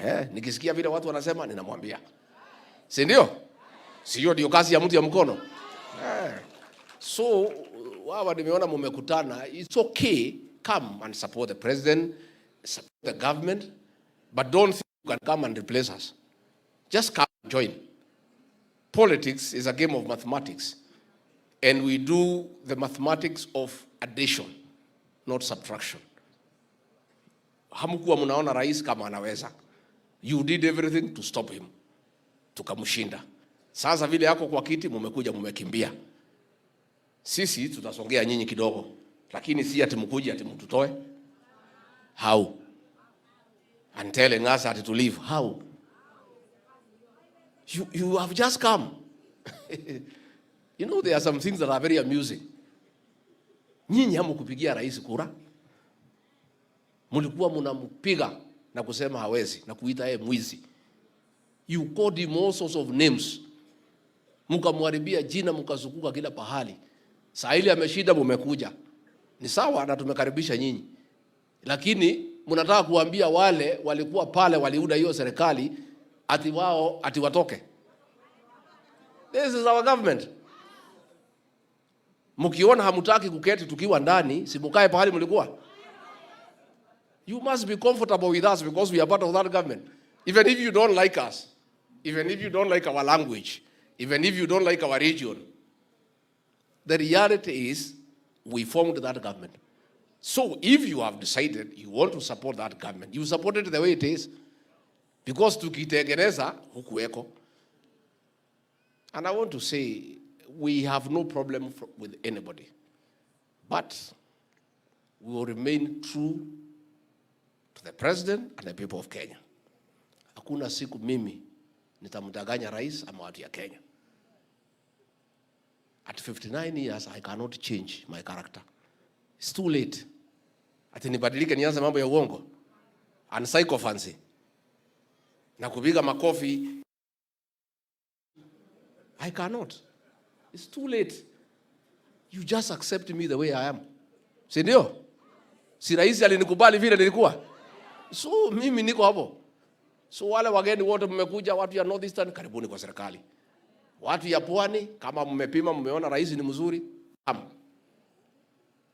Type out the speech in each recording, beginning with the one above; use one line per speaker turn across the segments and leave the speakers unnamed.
Eh, nikisikia vile watu wanasema ninamwambia. Si ndio? Sio ndio kazi ya mtu ya mkono? Eh. So wawa nimeona mumekutana, it's okay, come and support the president, support the government, but don't think you can come and replace us. Just come and join. Politics is a game of mathematics, and we do the mathematics of addition, not subtraction. Hamkuwa mnaona rais kama anaweza. You did everything to stop him. Tukamshinda. Sasa vile yako kwa kiti, mumekuja mumekimbia. Sisi tutasongea nyinyi kidogo, lakini si ati mkuje ati mtutoe. How? And telling us ati to leave. How? You have just come. There are some things that are very amusing. Nyinyi hamkupigia rais kura. Mlikuwa mnampiga na kusema hawezi na kuita yeye mwizi. You called him all sorts of names. Mkamharibia jina, mkazunguka kila pahali. Saa ile ameshinda, mumekuja. Ni sawa na tumekaribisha nyinyi. Lakini mnataka kuambia wale walikuwa pale waliunda hiyo serikali ati wao ati watoke. This is our government. Mkiona hamutaki kuketi tukiwa ndani, si mukae pahali mlikuwa. You must be comfortable with us because we are part of that government. Even if you don't like us, even if you don't like our language, even if you don't like our region, the reality is we formed that government. So if you have decided you want to support that government, you support it the way it is. Because tukitengeneza hukuweko. And I want to say we have no problem with anybody. But we will remain true to the president and the people of Kenya. Hakuna siku mimi nitamdanganya rais ama watu ya Kenya. At 59 years I cannot change my character. It's too late. Ati nibadilike nianze mambo ya uongo and sycophancy na kupiga makofi. I cannot. It's too late. You just accept me the way I am. Si ndio? Si rais alinikubali vile nilikuwa? So mimi niko hapo. So wale wageni wote mmekuja, watu ya North Eastern, karibuni kwa serikali. Watu ya Pwani, kama mmepima mmeona rais ni mzuri, come.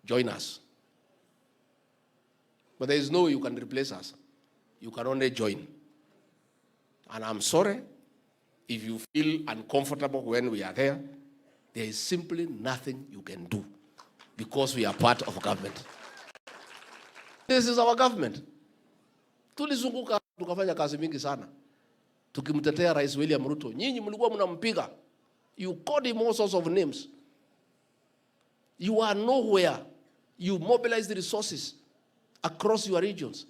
Join us. But there is no way you can replace us. You can only join. And I'm sorry if you feel uncomfortable when we are there. There is simply nothing you can do because we are part of government. This is our government. Tulizunguka tukafanya kazi mingi sana tukimtetea Rais William Ruto. Nyinyi mlikuwa mnampiga. You called him all sorts of names. You are nowhere. You mobilize the resources across your regions.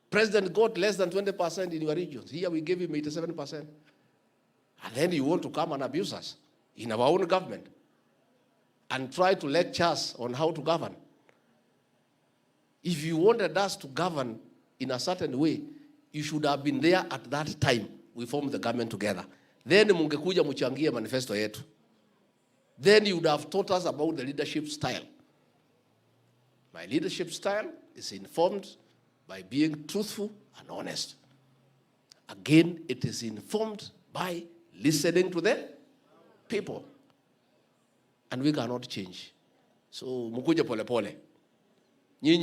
President got less than 20% in your regions. Here we gave him 87%. And then you want to come and abuse us in our own government and try to lecture us on how to govern. If you wanted us to govern in a certain way, you should have been there at that time we formed the government together. Then mungekuja mchangie manifesto yetu. Then you would have taught us about the leadership style. My leadership style is informed by being truthful and honest. Again, it is informed by listening to the people. And we cannot change. So mkuje pole pole.